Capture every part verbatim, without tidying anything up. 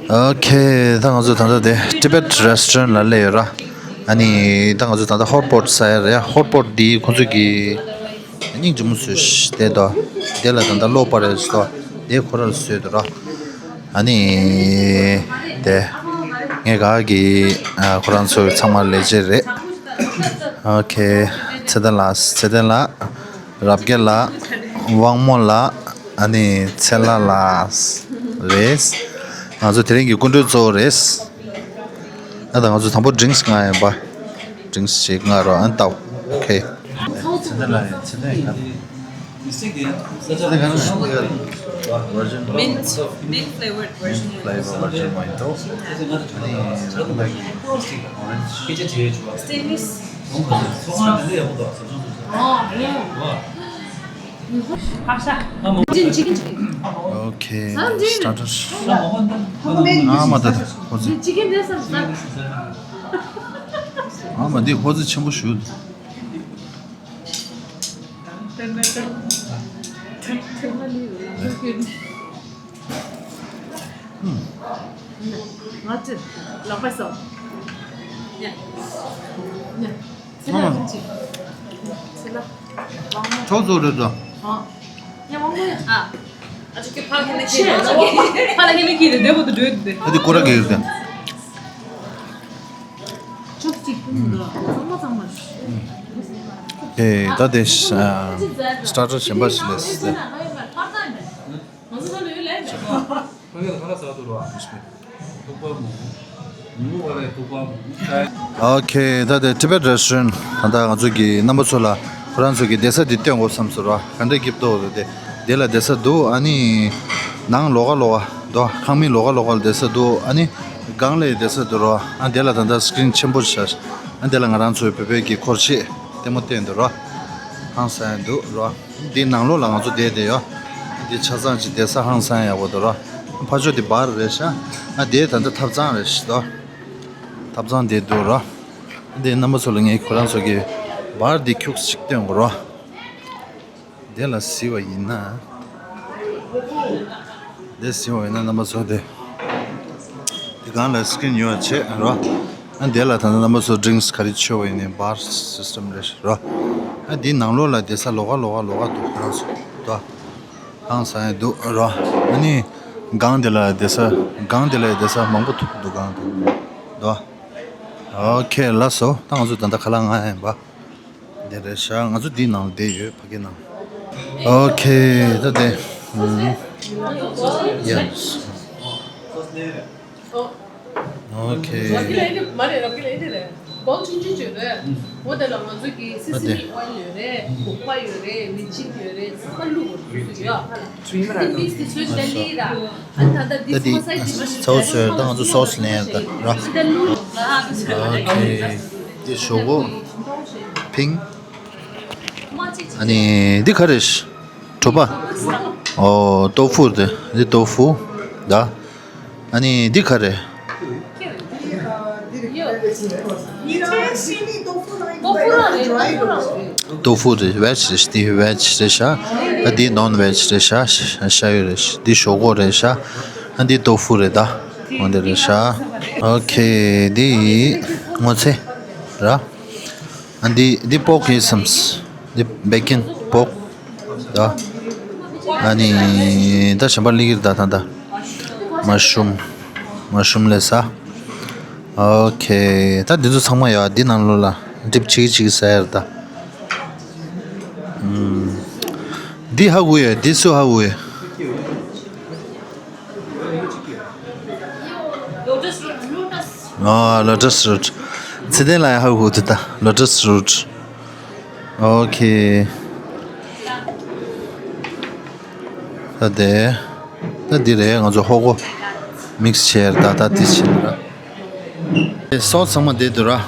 ཨོ་ཁེ། ད་ང་ཚོ་ད་ལྟ་དེ་Tibet Restaurant་ལ་སླེབས་ཡོད་ར། ཨ་ནི་ད་ང་ཚོ་ད་ལྟ་ཧོཊ་པོཊ་ཟ་ཡ་རེད། ཧོཊ་པོཊ་འདི་ཁོང་ཚོ་གི་སྙིང་རྗེ་མོ་བཟོས་ཤག་དེ་དོ། དེ་ལ་ད་ལྟ་གློག་པར་རེད་ཤག་དེ་ཁོ་རང་ལ་བཟོས་འདུག་ར། ཨ་ནི་དེ་ངས་ག་གི་ཨ་ཁོ་རང་ཚོ་ཚང་མ་ལས་བྱེད་རེད། ཨོ་ཁེ། ཚེ་བརྟན་ལགས། ཚེ་བརྟན་ལགས། རབ་རྒྱས་ལགས། དབང་མོ་ལགས། ཨ་ནི་ཚེ་ལྷ་ལགས་རེད། ང་ཚོ་དེ་རིང་གི་སྐུ་མགྲོན་གཙོ་བོ་རེད། ཨ་ད་ང་ཚོ་དང་པོ་ཌི་རིང་སི་མངགས་ཡིན་པ། ཌི་རིང་སི་ཞིག་མངགས་རོགས། ཨ་ནི་ལྟ། ཨོ་ཁེ། ཚེ་བརྟན་ལགས་ཡིན། ཚེ་བརྟན་ཡིན། Mint, mint flavored version. Mint flavor version mojito. ཨ་ནི་རང་ལ་གི་orange. Stainless. ཨོ་ཁེ། སི་ཊར་ཊར། ཨ་མ་ད་ད་ཧོ་ཙི། ཨ་མ་འདི་ཧོ་ཙི་ཆེན་པོ་ཞུ། ང་ཚོས་ལག་པ་བཟོ། ཉ། ཉ། ཚེ་ལ་ཨ་ཅིག་ཚེ་ལ། ཁྲོག་བཟོ་རེད་དོ། ཨ། ཉ་མང་པོ་ཡ། ཨ། ཨ་ཅིག་ཕ་ལ་ཧེ་ལེ་ཁྱི་རེད། ཕ་ལ་ཧེ་ལེ་ཁྱི་རེད། འདྲེ་པོ་དུ་འདྲེ་དུ་འདྲེ། ཨ་དེ་ཀོ་ར་གི་རེད་དེ། ཅོག་གཅིག་པུ་མི་འདུག་ཚང་མ་ཚང་མ། ཨེ་ད་དེ་ཨ་སི་ཊར་ཊར་གཞན་པ་ཞིག་ལས་སྲིད་དེ། ཨོ་ཁེ། ད་དེ་Tibet Restaurant་ད་ལྟ་ང་ཚོ་གི་རྣམ་པ་ཚོ་ལ་ཁོ་རང་ཚོ་གི་བསྡད་ས་འདི་སྟོན་དགོས་བསམ་སོང་ར། ག་འདྲ་སྐྱིད་པོ་འདུག་རེད་དེ། དེ་ལ་བསྡད་ས་འདུག་ཨ་ནི་ནང་ལོགས་ཀ་ལོགས་ཀ་འདུག་ཁང་མིག་ལོགས་ཀ་ལོགས་ཀ་ལ་བསྡད་ས་འདུག་ཨ་ནི་སྒང་ལ་བསྡད་ས་འདུག་ར། ཨ་དེ་ལ་ད་ལྟ་སི་ཀི་རིན་ཆེན་པོ་ཞིག་ཨ་དེ་ལ་ང་རང་ཚོའི་བོད་པའི་གི་འཁོར་ཆས་ལྟད་མོ་བསྟན་འདུག་ར། ཧང་སང་ཡ་འདུག་ར། འདི་ནང་ལོགས་ལ་ང་ཚོ་བསྡད་དེ་ཡོད། འདི་ཆ་ཚང་ཅིག་བསྡད་ས་ཧང་སང་ཡག་པོ་འདུག་ར། ཕར་ཕྱོགས་འདི་བར་རེད་ཤག་ཨ་དེ་ད་ལྟ་ཐབ་ཚང་རེད་ཤག་དོ། ཐབ་ཚང་དེ་འདུག་ར། འདི་རྣམ་པ་ཚོ་ལ་ངས་ཁོ་རང་ཚོ་གི་བར་འདི་ཁྱུག་ཅིག་སྟོན་དགོས་ར། དེ་ལ་གཟིགས་པ་ཡིན་ན། དེ་གཟིགས་པ་ཡིན་ན་རྣམ་པ་ཚོ་དེ། དེ་སྒང་ལ་སི་ཀི་རིན་ཡོད་བྱས་རོ། ཨ་དེ་ལ་ད་ལྟ་རྣམ་པ་ཚོ་ཌི་རིང་སི་ག་རེ་མཆོད་པ་ཡིན་ནའི་བར་སི་སི་ཊམ་རེད་རོ། ཨ་དེའི་ནང་ལོགས་ལ་བསྡད་ས་ལོགས་ཀ་ལོགས་ཀ་ལོགས་ཀ་འདུག་ཁོ་རང་ཚོ་དོ། ཧང་སང་ཡ་འདུག་རོ། ཨ་ནི་སྒང་དེ་ལ་བསྡད་ས་སྒང་དེ་ལ་བསྡད་ས་མང་པོ་འདུག་སྒང་དེ་དོ། ཨོ་ཁེ་ལགས་སོ། ད་ང་ཚོ་ད་ལྟ་ཁ་ལག་མངགས་ཡིན་པ། དེ་རེད་ཤག་ང་ཚོ་འདིའི་ནང་ལ་བསྡད་ཡོད། ཕ་གིའི་ནང་། ཨོ་ཁེ། ད་དེ། ཨུམ། ཡ། ཨོ་ཁེ། ད་དེ། ད་དེ་ཚ་བོ་བཟོས། ད་ང་ཚོ་སོ་སི་ལེན་ཡ་ད་ར། ཨོ་ཁེ། དེ་ཞོག་ཁོག་ཕིང་། ཨ་ནི་འདི་ག་རེ་རེད། གྲོ་པ། ཨོ་ཏོ་ཧྥུ་རེད། འདི་ཏོ་ཧྥུ། ད། ཨ་ནི་འདི་ག་རེ་རེད། ཏོ་ཧྥུ་རེད། ཝེཇ་རེད། འདི་ཝེཇ་རེད་ཤག་ཨ་འདི་ནོན་ཝེཇ་རེད་ཤག་ཤ་ཤ་ཡོད་རེད། འདི་ཞོག་ཁོག་རེད་ཤག་ཨ་འདི་ཏོ་ཧྥུ་རེད་ད། འོ་འདི་རེད་ཤག་ཨོ་ཁེ། འདི་སྔོ་ཚལ་ར། ཨ་འདི་འདི་པོག་ཡིན་བསམས། འདི་བེ་ཀན་པོག་ད། ཨ་ནི་ད་གཞན་པ་ལི་ཀིར་ད་ད་ད། མ་ཤུམ། མ་ཤུམ་ལས་ས། ཨོ་ཁེ། ད་འདི་ཚོ་ཚང་མ་ཡོད། འདི་ནང་ལོགས་ལ་ཌིབ་བྱེད་ཀྱི་བྱེད་ཀྱི་ཟ་ཡ་རེད་ད། ཨུམ། འདི་ཧ་གོ་ཡོད། འདི་སུ་ཧ་གོ་ཡོད། ཨ་ལོ་ཊས་རུཊ། ཚེ་བརྟན་ལགས་ཧ་གོ་འདུག་ད། ལོ་ཊས་རུཊ། ཨོ་ཁེ། ད་དེ། ད་འདི་རེད། ང་ཚོ་ཧོ་གོ་མིག་སི་བྱས་ར། ད་ད་འདི་བྱས་ར། སོ་སི་ཚང་མ་བསྡད་འདུག་ར།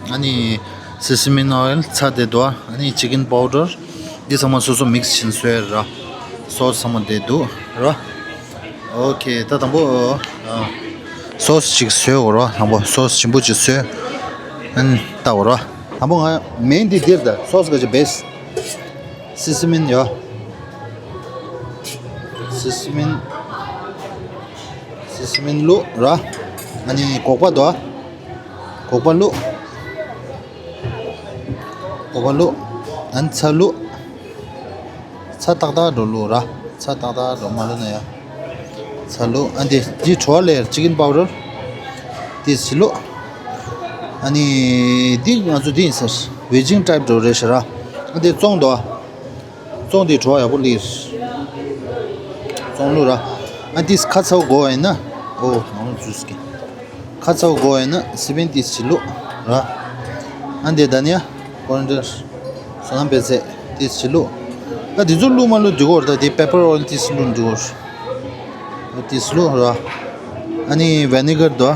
ཨ་ནི་སི་སི་མིན་ཨོ་ཡིལ་ཚྭ་བསྡད་འདུག་ཨ་ནི་ཅི་ཀིན་པའུ་ཌར། འདི་ཚང་མ་སོ་སོ་མིག་སི་བྱས་ནས་བཟོས་ར། སོ་སི་ཚང་མ་བསྡད་འདུག་ར། ཨོ་ཁེ། ད་དང་པོ་ཨ་སོ་སི་ཅིག་བཟོས་དགོས་ར། དང་པོ་སོ་སི་ཞིམ་པོ་ཅིག་བཟོས། ཨ་ནི་ལྟ་དགོས་ར། དང་པོ་ང་མེན་འདི་འདིར་ད་སོ་སི་ག་ཅི་བེ་སི། སི་སི་མིན་ཡོད། སི་སི་མིན། སི་ སི་མན་བླུགས་ར། ཨ་ནི་སྒོག་པ་དོ། སྒོག་པ་བླུགས། སྒོག་པ་བླུགས། ཨ་ནི་ཚྭ་བླུགས། ཚྭ་ཏག་ཏག་འགྲོ་བླུགས་ར། ཚྭ་ཏག་ཏག་འགྲོ་མ་བླུགས་ན་ཡ། ཚྭ་བླུགས། ཨ་འདི་འདི་བྲོ་བ་ལེར་ཅི་ཀིན་པའུ་ཌར་ཏིས་ཅི་བླུགས། ཨ་ནི་འདི་ང་ཚོ་འདི་ཡིན་ཟེར། ཝེ་ཇིང་ཊའིབ་འགྲོ་རེད་ཤག་ར། ཨ་འདི་བཙོང་དོ། བཙོང་དེ་བྲོ་བ་ཡག་པོ་ལེར། བཙོང་བླུགས་ར། ཨ་ཏིས་ཁ་ཚ་བོ་དགོས་ཡིན་ན། ཨོ་ནང་ལ་ཇུས་ཀི། ཁ་ཚ་བོ་དགོས་ཡིན་ན་སི་པན་ཏིས་ཅི་བླུགས་ར། ཨ་འདི་ད་ནི་ཡ། ཀོ་རི་ཨེན་ཌར། བསོད་ནམས་པད་ཚལ་ཏིས་ཅི་བླུགས། ད་དེ་ཚོ་བླུགས་མ་བླུགས་འགྲིག་གོ་ར། ད་དེ་པེ་པར་ཨོ་ཡལ་ཏིས་བླུགས་འགྲིག་གོ་ར། ཏིས་བླུགས་ར། ཨ་ནི་ཝེ་ནི་གར་དོ།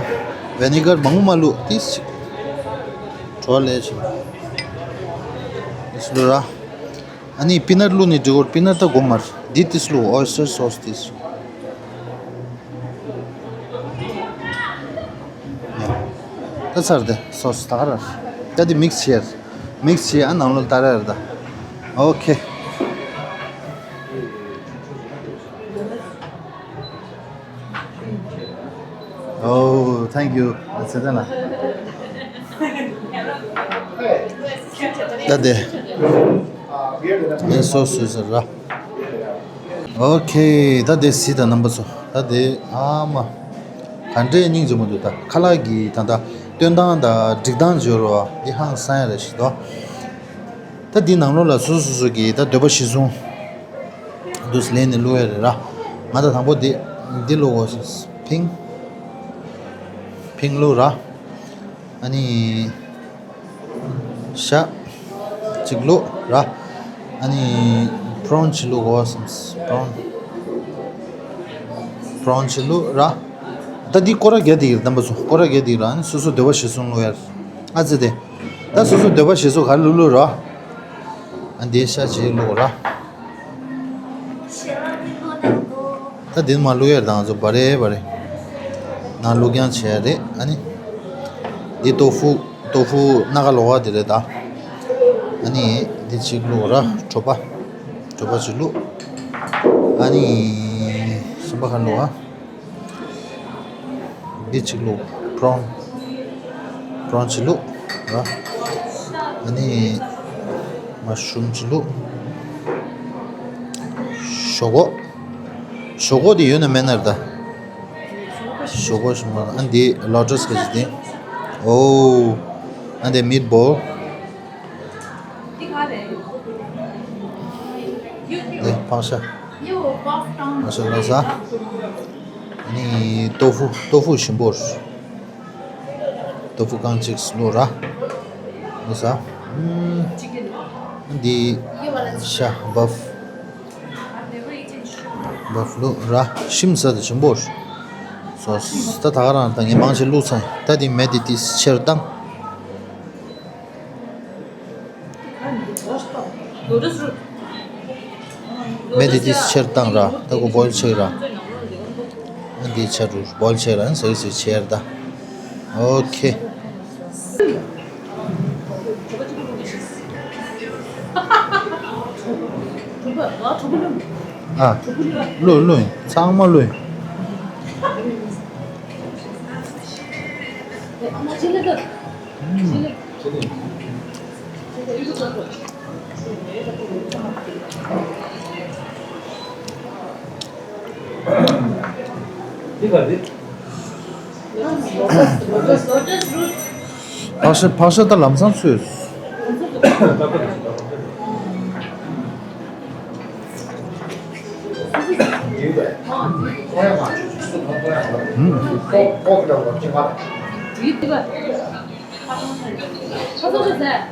ཝེ་ནི་གར་མང་པོ་མ་བླུགས་ཏིས་ཅི། བྲོ་བ་ལེར་ཅི། ཏིས་བླུགས་ར། ཨ་ནི་པི་ནཊ་བླུགས་ནི་འགྲིག་གོ། པི་ནཊ་ད་དགོས་མ་རེད། འདི་ཏིས་བླུགས། ཨོ་ཡེ་སི་ཊར་སོ་སི་ཏིས། ཡ། ད་ཚར་ཏེ་སོ་སི་ད་ག་ར། ད་འདི་མིག་སི་བྱས། མིག་སི་བྱས། ཨ་ནང་ལོགས་ལྟ་ར་ར་ད། ཨོ་ཁེ། Oh, thank you. ཨ་ཙི་ད་ལ། ད་དེ། ངས་སོ་སོས་ཟེར་ར། ཨོ་ཁེ། ད་དེ་སི་ད་རྣམ་པ་ཚོ། ད་དེ་ཨ་མ། ག་འདྲའི་སྙིང་རྗེ་མོ་འདུག་ད་ཁ་ལག་གི་ད་ད་སྟོན་སྟངས་དང་སྒྲིག་སྟངས་བརྗོད་རོགས། འདི་ཧང་སང་ཡ་རེད་ཤི་དོ། ད་འདི་ནང་ལོགས་ལ་སོ་སོ་སོ་སོ་གི་ད་འདོད་པ་གཞིར་བཟུང་། འདུག་སེ་ལེན་ནས་བླུགས་ཡ་རེད་ར། ང་ད་དང་པོ་འདི་འདི་བླུགས་དགོས། ཕིང་། ཕིང་བླུགས་ར། ཨ་ནི། ཤ། གཅིག་བླུགས་ར། ཨ་ནི། པོ་རོན་གཅིག་བླུགས་དགོས། པོ་རོན། པོ་རོན་གཅིག་བླུགས་ར། ད་འདི་སྐོར་ར་བརྒྱབ་བསྡད་ཀྱི་རེད། རྣམ་པ་ཚོ་སྐོར་ར་བརྒྱབ་བསྡད་ཀྱི་རེད། ཨ་ནི་སོ་སོ་འདོད་པ་གཞིར་བཟུང་བླུགས་ཡ་རེད། ཨ་ཙི་དེ། ད་སོ་སོ་འདོད་པ་གཞིར་བཟུང་ག་རེ་བླུགས་བླུགས་ར། ཨ་འདི་ཤ་གཅིག་བླུགས་ར། ད་འདི་མར་བླུགས་ཡ་རེད། ད་ང་ཚོ་བ་རེ་བ་རེ་ནང་བླུགས་རྐྱང་བྱེད་ཡ་རེད། ཨ་ནི་འདི་ཏོ་ཧྥུ། ཏོ་ཧྥུ་སྣ་ཁ་ལོགས་ཀ་དེ་རེད་ད། ཨ་ནི་འདི་གཅིག་བླུགས་ར། གྲོད་པ། གྲོད་པ་གཅིག་བླུགས། ཨ་ནི་གཞན་པ་ག་རེ་བླུགས་ཨ། འདི་གཅིག་བླུགས། པོ་རོན། པོ་རོན་གཅིག་བླུགས་ར། ཨ་ནི་མ་ཤུམ་གཅིག་བླུགས། ཞོག་ཁོག་ཞོག་ཁོག་དེ་ཡོད་ན་མེད་ན་རེད་ད། ཞོག་ཁོག་ཞོག་ཁོག་ཨ་འདི་ལོ་ཊས་ག་ཅིག་དེ། ཨོ། ཨ་འདི་མིཊ་བོལ། དེ་ཕག་ཤ། ཕག་ཤ་ལ་ཟ། ཨ་ནི་ཏོ་ཧྥུ། ཏོ་ཧྥུ་ཞིམ་པོ། ཏོ་ཧྥུ་རྐང་གཅིག་བླུགས་ར། ལ་ཟ། ཨམ། འདི་ཤ་བྷབ། བྷབ་བླུགས་ར། ཞིམ་ཟ་དེ་ཞིམ་པོ། སོ་སོ་ད་ད་ག་རང་ད་ངས་མང་ཆེ་བླུགས་ཚར། ད་འདི་མེ་དེ་ཏིས་ཆེར་བཏང་། མེ་དེ་ཏིས་ཆེར་བཏང་ར། ད་ཁོ་བོལ་ཆེ་ར། ཨ་འདི་ཆ་རུ་བོལ་ཆེ་ར། ཨ་ཟེར་ཟེར་ཆེར་ད། ཨོ་ཁེ། ཨ། བླུགས་བླུགས། ཚང་མ་བླུགས། འདི་ག་རེད། ཕག་ཤ་ཕག་ཤ་ད་ལམ་སང་ཚོས།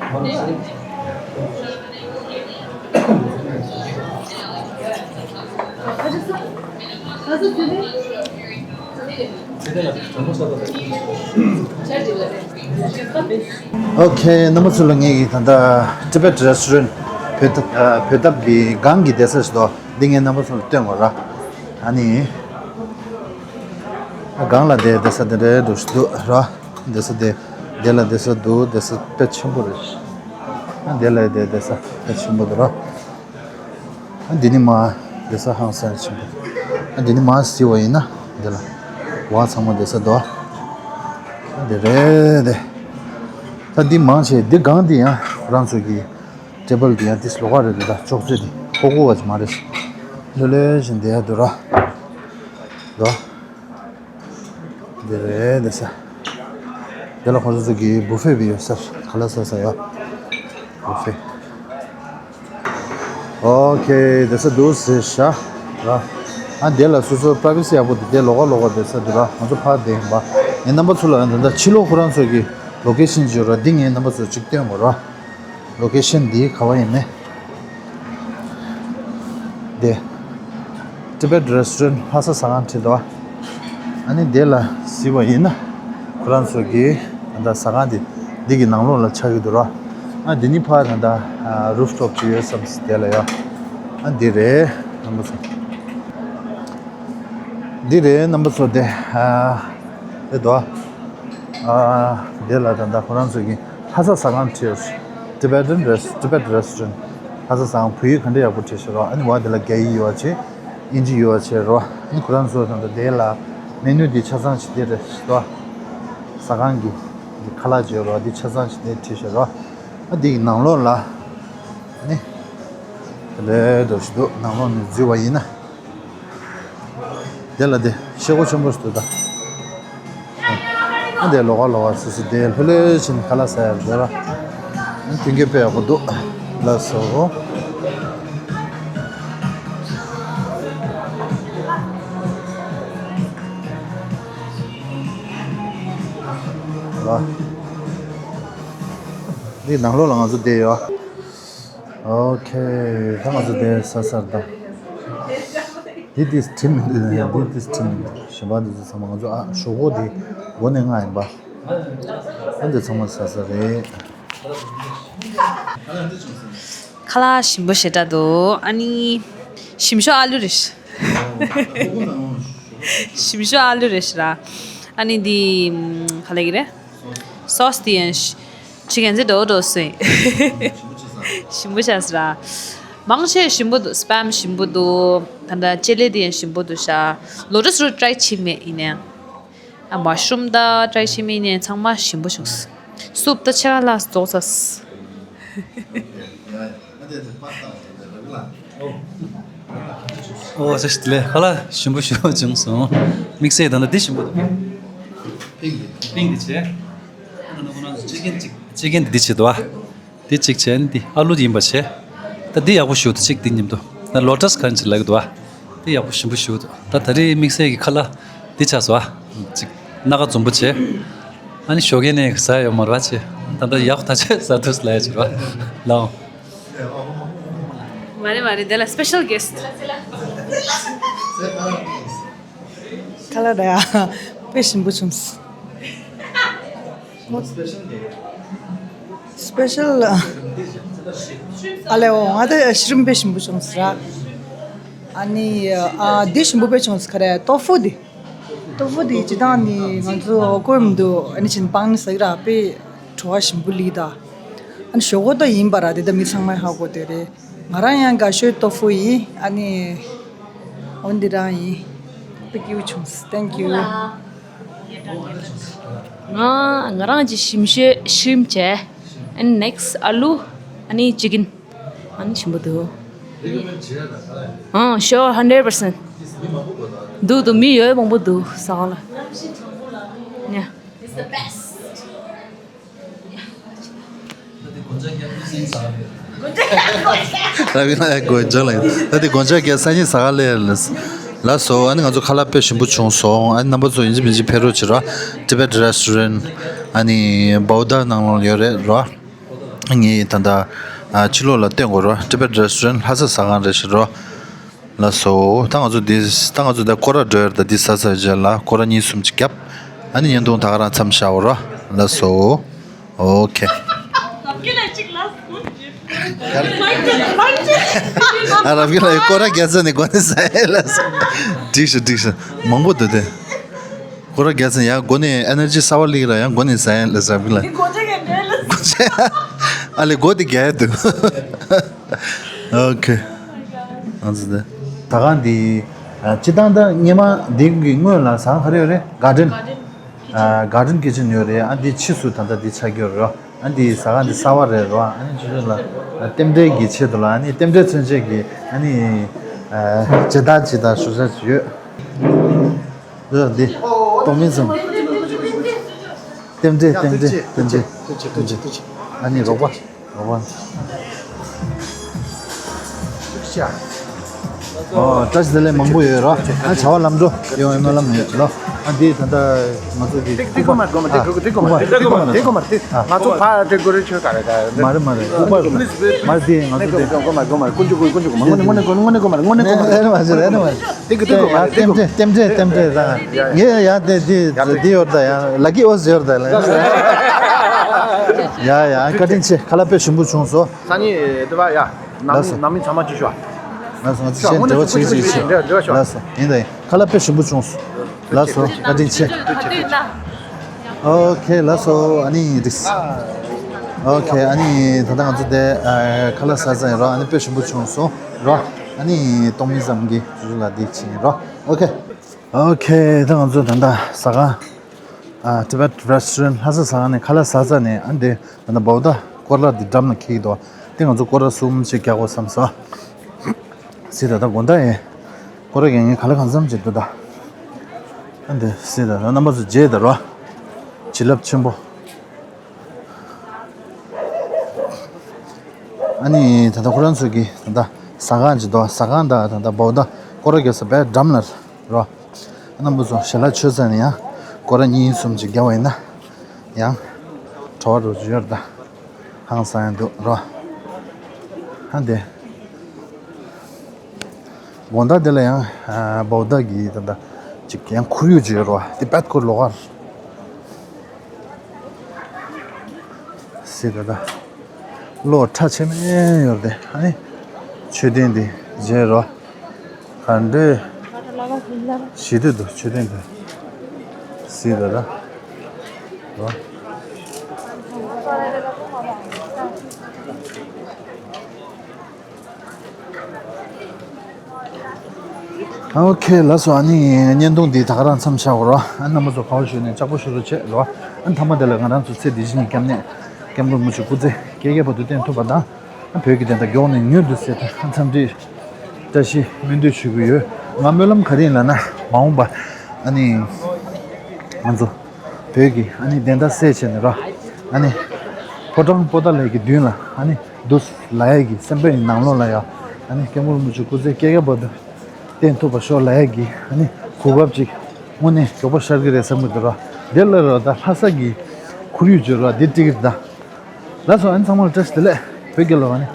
ཨུམ། ཨོ་ཁེ། རྣམ་པ་ཚོ་ལ་ངེད་ཀྱི་ད་ལྟ་Tibet Restaurant བོད་ཐབ་བོད་ཐབ་ཀྱི་སྒང་གི་བསྡད་ས་ཞིག་འདུག་འདི་ངས་རྣམ་པ་ཚོ་ལ་སྟོན་དགོས་ར། ཨ་ནི། སྒང་ལ་དེ་བསྡད་ས་དེ་འདྲའི་འདུག་འདུག་ར། བསྡད་ས་དེ། དེ་ལ་བསྡད་ས་འདུག་བསྡད་ས་དཔེ་ཆེན་པོ་རེད། ཨ་དེ་ལ་དེ་བསྡད་ས་དཔེ་ཆེན་པོ་འདུག་ར། ཨ་འདི་ནི་མ། བསྡད་ས་ཧང་སང་ཆེན་པོ། ཨ་འདི་ནི་མ་ཟེར་བ་ཡིན་ན་འདི་ལ། བ་ཚང་མ་བསྡད་ས་དོ། འདི་རེད་དེ། ད་འདི་མང་ཆེ་འདི་སྒང་འདི་ཡང་ཁོ་རང་ཚོ་གི་ཊེ་བལ་འདི་ཡང་འདི་ལོགས་ཀ་རེད་འདི། ད་ཅོག་ཙེ་འདི་ཁོག་ཁོག་ག་ཅིག་མ་རེད། ལོ་ལེ་བཞིན་བསྡད་ཡ་འདུག་ར། དོ། འདི་རེད་འདི་ས། འདི་ལ་ཁོ་ཚོ་ཚོ་གི་བུ་ཕེ་བི་ཡོད་ས། ཁ་ལག་ཟ་ས་ཡོད། བུ་ཕེ། ཨོ་ཁེ། དེ་ས་འདུག་ཟེར་ཤག་ར། ཨ་དེ་ལ་སོ་སོ་པ་རའི་ཝེ་སི་ཡག་པོ་འདུག་དེ་ལོགས་ཀ་ལོགས་ཀ་དེ་ས་འདུག་ར། ང་ཚོ་ཕར་བསྡད་ཡིན་པ། ངས་རྣམ་པ་ཚོ་ལ་ད་ལྟ་ཕྱི་ལོགས་ཁོ་རང་ཚོ་གི་ལོ་ཀེ་ཤན་ཅིག་ཡོད་ར། འདི་ངས་རྣམ་པ་ཚོ་ཅིག་སྟོན་དགོས་ར། ལོ་ཀེ་ཤན་འདི་ག་བ་ཡིན་མེད། དེ། Tibet Restaurant ལྷ་ས་ཟ་ཁང་བྲིས་འདུག་ཨ་ནི་དེ་ལ་གཟིགས་པ་ཡིན་ན། ཁོ་རང་ཚོ་གི་ད་ལྟ་ཟ་ཁང་འདི་འདི་གི་ནང་ལོགས་ལ་ཆགས་ཀྱི་འདུག་ར། ཨ་འདི་ནི་ཕར་ད་ལྟ་རུབ་ཊོབ་ཅིག་ཡོད་བསམ་སྲིད་དེ་ལ་ཡ། ཨ་འདི་རེད་རྣམ་པ་ཚོ། འདི་རེད་རྣམ་པ་ཚོ་དེ། ཨ་དེ་འདུག་ཨ་དེ་ལ་ད་ལྟ་ཁོ་རང་ཚོ་གི་ལྷ་ས་ཟ་ཁང་བྲིས་ཡོད། Tibetan Rest- Tibet Restaurant ལྷ་ས་ཟ་ཁང་། བོད་ཡིག་ག་འདྲ་ཡག་པོ་བྲིས་ཤག་ར། ཨ་ནི་བ་དེ་ལ་རྒྱ་ཡིག་ཡོད་པ་བྱས། ཨིན་ཇི་ཡོད་པ་བྱས་རོ། ཨ་ནི་ཁོ་རང་ཚོ་དང་དེ་ལ་མེ་ནུ་འདི་ཆ་ཚང་ཞིག་དེ་རེད་ཤག་རོ། ཟ་ཁང་གི་འདི་ཁ་ལག་བརྗོད་རོ། འདི་ཆ་ཚང་ཞིག་དེ་བྲིས་ཤག་རོ། ཨ་འདི་གི་ནང་ལོགས་ལ་ཨ་ནི་དེ་འདྲའི་འདྲ་ཞིག་འདུག་ནང་ལོགས་ནས་འཛུལ་བ་ཡིན་ན། དེ་ལ་དེ་ཤེལ་སྒོ་ཆེན་པོ་ཞིག་འདུག་ད། ཨ་དེ་ལོགས་ཀ་ལོགས་ཀ་སུ་སུ་དེ་ལྷོད་ལྷོད་བྱས་ནས་ཁ་ལག་ཟ་ཡག་རེད་ར། ཨ་དེ་གའི་དཔེ་ཡག་པོ་འདུག་ལགས་སོ། ལགས། འདི་ནང་ལོགས་ལ་ང་ཚོ་བསྡད་ཡོད། ཨོ་ཁེ། ད་ང་ཚོ་དེ་ས་སར་ད། འདི་ཏིས་ཁྲིམས་མི་འདུག་འདི་ཏིས་ཁྲིམས་མི་འདུག་གཞན་པ་འདི་ཚོ་ཚང་མ་ང་ཚོ། ཨ་ཞོག་ཁོག་འདི་སྒོ་ནས་མངགས་ཡིན་པ། ཨ་འདི་ཚང་མ་ས་ས་རེད། ཁ་ལག་ཞིམ་པོ་ཞེ་དྲག་འདུག་ཨ་ནི་ཞིམ་ཤོས་ཨ་ལུ་རེད། ཞིམ་ཤོས་ཨ་ལུ་རེད་ཤག་ར། ཨ་ནི་འདི་ག་ལབ་ཀྱི་རེད། སོ་སི་དེ་ཡང་ཅི་གན་ཚེ་འགྲོ་འགྲོ་སོང་། ཞིམ་པོ་ཆགས་སོང་ར། མང་ཆེ་ཞིམ་པོ་འདུག་སི་པམ་ཞིམ་པོ་འདུག་ད་ལྟ་ཅེ་ལེ་དེ་ཡང་ཞིམ་པོ་འདུག་ཤག་ལོ་ཊས་རུཊ་ཊའི་བྱས་མེད་ཡིན་ནའང་། ཨ་མ་ཤུ་རུམ་ད་ཊའི་བྱས་མེད་ཡིན་ནའང་ཚང་མ་ཞིམ་པོ་བྱུང་སོང་། སུབ་ད་ཆེ་ག་ལ་རྫོགས་ཚར་སོང་། ཨོ་ཟེར་ལེ། ཁ་ལག་ཞིམ་པོ་ཞིམ་པོ་བྱུང་སོང་། དམིགས་བསལ་ད་ལྟ་འདི་ཞིམ་པོ་འདུག་པིང་འདི་པིང་འདི་བྱས། ད་ལྟ་ཁོ་རང་ཚོ་ཅི་ཀན་ཅིག་ཅི་ཀན་འདི་བྱས་འདུག་པ། འདི་གཅིག་བྱས། ནི་འདི་ཨ་ལུ་ཡིན་པ་བྱས། ད་འདི་ཡག་པོ་ཞིག་འདུག་གཅིག་འདི་མཉམ་དུ་ད་ལོ་ཊས་ག་རེ་ཅིག་ལབ་ཀྱི་འདུག་པ། འདི་ཡག་པོ་ཞིམ་པོ་ཞིག་འདུག་ད་ད་རེས་དམིགས་བསལ་གྱི་ཁ་ལག་འདི་ཆགས་སོང་པ། ཅིག་སྣ་ཁ་འཛོམས་པོ་བྱས། ཨ་ནི་ཞོགས་ཀས་ནས་ཟ་ཡོད་མ་རེད་པ་བྱས། ད་ལྟ་ཡག་པོ་ད་ཆ་ཟ་ཐུབ་ལབ་ཡ་ཅིག་རེད་པ། ལའོ། མ་རེད་མ་རེད། དེ་ལ་སི་པེ་ཤལ་གེ་སི་ཊི། ཁ་ལག་ད་ཡ་དཔེ་ཞིམ་པོ་བྱུང་སོང་། སི་པེ་ཤལ་ཨ་ལེ། འོ་ང་ད་ཤི་རིམ་དཔེ་ཞིམ་པོ་བྱུང་སོང་ར། ཨ་ནི་ཨ་འདི་ཞིམ་པོ་དཔེ་བྱུང་སོང་། ག་རེ། ཏོ་ཧྥུ་འདི། ཏོ་ཧྥུ་འདི་སྤྱིར་བཏང་ནི་ང་ཚོ་ཨོ་གོ་མི་འདུག་ཨ་ནི་ཅིན་པང་ནི་ཟ་གི་ར། དཔེ་བྲོ་བ་ཞིམ་པོ་ལི་ད། ཨ་ནི་ཞོག་ཁོག་ད་ཡིན་པ་ར། དེ་ད་མི་ཚང་མས་ཧ་གོ་དེ་རེད། ང་རང་ཡང་དགའ་ཤོས་ཏོ་ཧྥུ་ཡིན། ཨ་ནི་འོ་འདི་རང་ཡིན། དཔེ་སྐྱིད་པོ་བྱུང་སོང་། Thank you། ང་ང་རང་གི་ཞིམ་ཤོས་ཤི་རིམ་བྱས། ཨ་ནི་ནེག་སི་ཊི་ཨ་ལུ། ཨ་ནི་ཅི་ཀན། ཨ་ནི་ཞིམ་པོ་འདུག་ཨང་ཤོར་ཧན་ཌེ་རེཌ་པར་སེན་ཊི། འདུག་འདུག་མི་ཡོད་མང་པོ་འདུག་ཟ་ཁང་ལ། ཉ། རབ་བྱུང་ལགས་དགོད་བྱུང་ལགས། ད་དེ་དགོན་ཆ་རྒྱལ་སང་ཉིན་ཟ་ག་སླེབས་ལ་སོ། ཨ་ནི་ང་ཚོ་ཁ་ལག་དཔེ་ཞིམ་པོ་བྱུང་སོང་། ཨ་ནི་རྣམ་པ་ཚོ་ཡིན་གཅིག་མིན་གཅིག་ཕེབས་རོགས་བྱེད་རོགས། Tibet Restaurant ཨ་ནི་བའོ་ད་ནང་ལོགས་ཡོད་རེད་རོ། ངས་ད་ལྟ་ཕྱི་ལོགས་ལ་སྟོན་དགོས་རོ། Tibet Restaurant ལྷ་ས་ཟ་ཁང་རེད་ཤག་རོ། ལགས་སོ། ད་ང་ཚོ་འདི་ད་ང་ཚོ་ད་སྐོར་ར་འགྲོ་ཡ་རེད། ད་འདི་ཟ་ཚར་རྗེས་ལ་སྐོར་ར་གཉིས་གསུམ་ཅིག་བརྒྱབ། ཨ་ནི་བརྙན་ཐུང་ད་ག་རང་མཚམས་བཞག་འོ་ར། ལགས་སོ། ཨོ་ཁེ། ཨ་རབ་རྒྱུན་ལགས་སྐོར་ར་བརྒྱབ་ཚར་ནས་སྒོ་ནས་ཟ་ཡ་ལགས་སོ། འགྲིག་ཤག་འགྲིག་ཤག་མང་པོ་འདུག་དེ། སྐོར་ར་བརྒྱབ་ཚར་ཡང་སྒོ་ནས་ཨེ་ནར་ཇི་གསར་པ་སླེབས་ར། ཡང་སྒོ་ནས་ཟ་ཡ་ལགས་སོ། རབ་རྒྱུན་ལགས། སྒོ་ཆེ། ཨ་ལེ་སྒོ་དེ་བརྒྱབ་ཡ་འདུག་ཨོ་ཁེ། ང་ཚོ་དེ། ད་ག་འདི། ཨ། སྤྱིར་བཏང་ད་སྔོན་མ་འདི་གི་སྔོན་ལ་ཟ་ཁང་ག་རེ་ཡོད་རེད། གར་ཌེན། ཨ། གར་ཌེན་ཀི་ཅན་ཡོད་རེད། ཨ། འདི་ཕྱིས་སུ་ད་ལྟ་འདི་ཆགས་ཀྱི་ཡོད་རེད། ཨ། འདི་ཟ་ཁང་འདི་གསར་པ་རེད་རོ། ཨ་ནི་ཆུ་ཚོད་ལ་རྟེན་འབྲེལ་གྱི་ཆེད་དུ་ལ། ཨ་ནི་རྟེན་འབྲེལ་མཚོན་བྱེད་ཀྱི། ཨ་ནི་ཨ། མཇལ་དར་ཅིག་དང་ཞུ་ས་ཅིག་ཡོད། འདི་གཏོང་མིན་ཙམ། རྟེན་འབྲེལ། རྟེན་འབྲེལ། རྟེན་འབྲེལ། རྟེན་འབྲེལ། ཨ་ནི་རོགས་པ། རོགས་པ། ཨོ། བཀྲ་ཤིས་བདེ་ལེགས་མང་པོ་ཡོད་རོ། ཨ། བྱ་བ་ལམ་འགྲོ་ཡོང་བའི་སྨོན་ལམ་ཡོད་རོ། ཨ། འདི་ད་ལྟ་ང་ཚོ་གི་དེ་དེ་གོ་མ་དེ་གོ་མ་དེ་གོ་མ་དེ་གོ་མ་དེ་གོ་མ་དེ། ང་ཚོ་ཕ་དེ་གོ་རེ་ཆོས་ག་རེ་ག་རེ། མ་རེད། མ་རེད། ལྐུག་པ་རེད། མ་རེད། དེ་ང་ཚོ་དེ་གོ་མ་གོ་མ་ཀུན་སྤྱོད་ཀུན་སྤྱོད་གོ་མ་དངོས་གནས་དངོས་གནས་གོ་མ་དངོས་གནས་གོ་མ་དངོས་གནས་གོ་མ། རེད་མ་རེད། རེད་མ་རེད། དེ་གི་དེ་གོ་མ་རེད། དེ་གོ་རྟེན་འབྲེལ། རྟེན་འབྲེལ། རྟེན་འབྲེལ་ད་ཡ་ཡ་དེ་དེ་དེ་ཡོད་ད་ཡ། ལ་ཀི་ཨོ་ཟེར་ད་ལ། ཡ་ཡ། བཀའ་དྲིན་ཆེ། ཁ་ལག་དཔེ་ཞིམ་པོ་བྱུང་སོང་། སང་ཉིན་དེ་བ་ཡ། ནང་ལགས་སོ། ནང་མི་ཚང་མ་ཅིག་ཤོག་ལགས་སོ། ང་ཚོ་ཤོག་ཅན་དངོས་གནས་འབྲེལ་བ་ཅིག་ཅིག་ཅིག་འབྲེལ་འབྲེལ་བ་ཤོག་ལགས་སོ། ཡིན་ད་ཡིན། ཁ་ལག་དཔེ་ཞིམ་པོ་བྱུང་སོང་། ལགས་སོ། བཀའ་དྲིན་ཆེ། ཨོ་ཁེ། ལགས་སོ། ཨ་ནི་རིགས། ཨོ་ཁེ། ཨ་ནི་ད་ལྟ་ང་ཚོ་དེ། ཨ། ཁ་ལག་ཟ་ས་ཡིན་རོ། ཨ་ནི་དཔེ་ཞིམ་པོ་བྱུང་སོང་རོ། ཨ་ནི་གཏོང་མིན་ཙམ་གྱི་ཞུ་ལ་འདི་ཕྱིན་རོ། ཨོ་ཁེ། ཨོ་ཁེ། ད་ང་ཚོ་ད་ལྟ་ཟ་ཁང་། ཨ། Tibet Restaurant ལྷ་ས་ཟ་ཁང་ནས་ཁ་ལག་ཟ་ས་ནས། ཨ། འདི་ད་ལྟ་བའོ་ད་སྐོར་ར་འདི་འགྲམ་ལ་འཁེལ་གྱི་འདུག་དེ་ང་ཚོ་སྐོར་ར་གསུམ་ཞིག་རྒྱག་དགོས་བསམ་སོང་། སི་ད་ད་དགོང་དག་ཡིན། སྐོར་ར་རྒྱག་མཁན་ག་ལ་གང་འཚམ་ཅིག་འདུག་ད། ཨ། འདི་སི་ད་ད་རྣམ་པ་ཚོ་མཇལ་ད་རོ། བྱིན་རླབས་ཆེན་པོ། ཨ་ནི་ད་ལྟ་ཁོ་རང་ཚོ་གི་ད་ལྟ་ཟ་ཁང་ཅིག་འདུག་ཟ་ཁང་དང་ད་ལྟ་བའོ་ད་སྐོར་ར་རྒྱག་ས་བའི་འགྲམ་ལ་རོ། རྣམ་པ་ཚོ་ཞལ་ལག་མཆོད་ས་ནས་ཡང་སྐོར་ར་གཉིས་གསུམ་ཅིག་རྒྱག་པ་ཡིན་ན་ཡང་བྲོ་བ་རུ་ཡོད་རེད་ད། ཧང་སང་ཡང་འདུག་རོ། ཧ་འདི། དགོང་དག་འདི་ལ་ཡང་། ཨ། བའོ་ད་གི་ད་ལྟ་ཅིག་ཡང་ཁོར་ཡུག་ཅིག་ཡོད་རོ། དེ་བད་ཁོ་ལོག་གར། སི་ད་ད། བློ་ཁྲ་ཆེ་མེད་ཡོད་རེད། ཨ་ནི་མཆོད་རྟེན་འདི་མཇལ་རོ། ག་འདྲས་ཞི་བདེ་འདུག་མཆོད་རྟེན་འདི། སི་ད་ད། རོ། ཨོ་ཁེ། ལགས་སོ། ཨ་ནི་བརྙན་ཐུང་འདི་ད་ག་རང་མཚམས་བཞག་གོ་རོ། ཨ། རྣམ་པ་ཚོ་ཁ་བ་ཞུས་ནས་ལྕགས་པོ་ཞུ་རོགས་བྱེད་རོ། ཨ། མཐའ་མ་དེ་ལ་ང་རང་ཚོ་ཚེ་འདི་ཕྱི་གཉིས་སྐྱབས་གནས་སྐྱབས་མགོན་རིན་པོ་ཆེ་སྐུ་ཚེ་བསྐལ་བརྒྱའི་བར་དུ་བརྟན་ཐུབ་པ་དང་། ཨ། བོད་ཀྱི་བདེན་མཐའ་མགྱོགས་ནས་མྱུར་དུ་གསལ་ཐུབ། ཨ། འཚམས་འདྲི་བཀྲ་ཤིས་སྨོན་འདུན་ཞུ་གི་ཡོད། ང་སྨོན་ལམ་ག་རེ་ཡིན་ལབ་ན། མ་འོངས་པ་ཨ་ནི་ང་ཚོ་བོད་ཀྱི་ཨ་ནི་བདེན་མཐའ་གསལ་བྱས་ནས་རོ། ཨ་ནི་ཕོ་བྲང་པོ་ཏཱ་ལའི་གི་མདུན་ལ་ཨ་ནི་འདུག་ལབ་ཡས་ཀྱི། སེམས་པའི་ནང་ལོགས་ལ་ཡ། ཨ་ནི་སྐྱབས་མགོན་རིན་པོ་ཆེ་སྐུ་ཚེ་བསྐལ་བརྒྱའི་བར་དུ་བརྟན་ཐུབ་པ་ཤོག་ལབ་ཡས་ཀྱི་ཨ་ནི་གོ་སྐབས་ཅིག་དངོས་གནས་མགྱོགས་པོ་ཤར་གྱི་རེད་བསམ་གྱི་འདུག་ར། དེ་ལ་རོ་ད་ལྷ་ས་གི་ཁོར་ཡུག་བརྗོད་རོ། དེ་ཏིག་ད། ལགས་སོ། ཨ་ནི་ཚང་མ་ལ་བཀྲ་ཤིས་བདེ་ལེགས། བོད་རྒྱལ་ལོ། ཨ་ནི།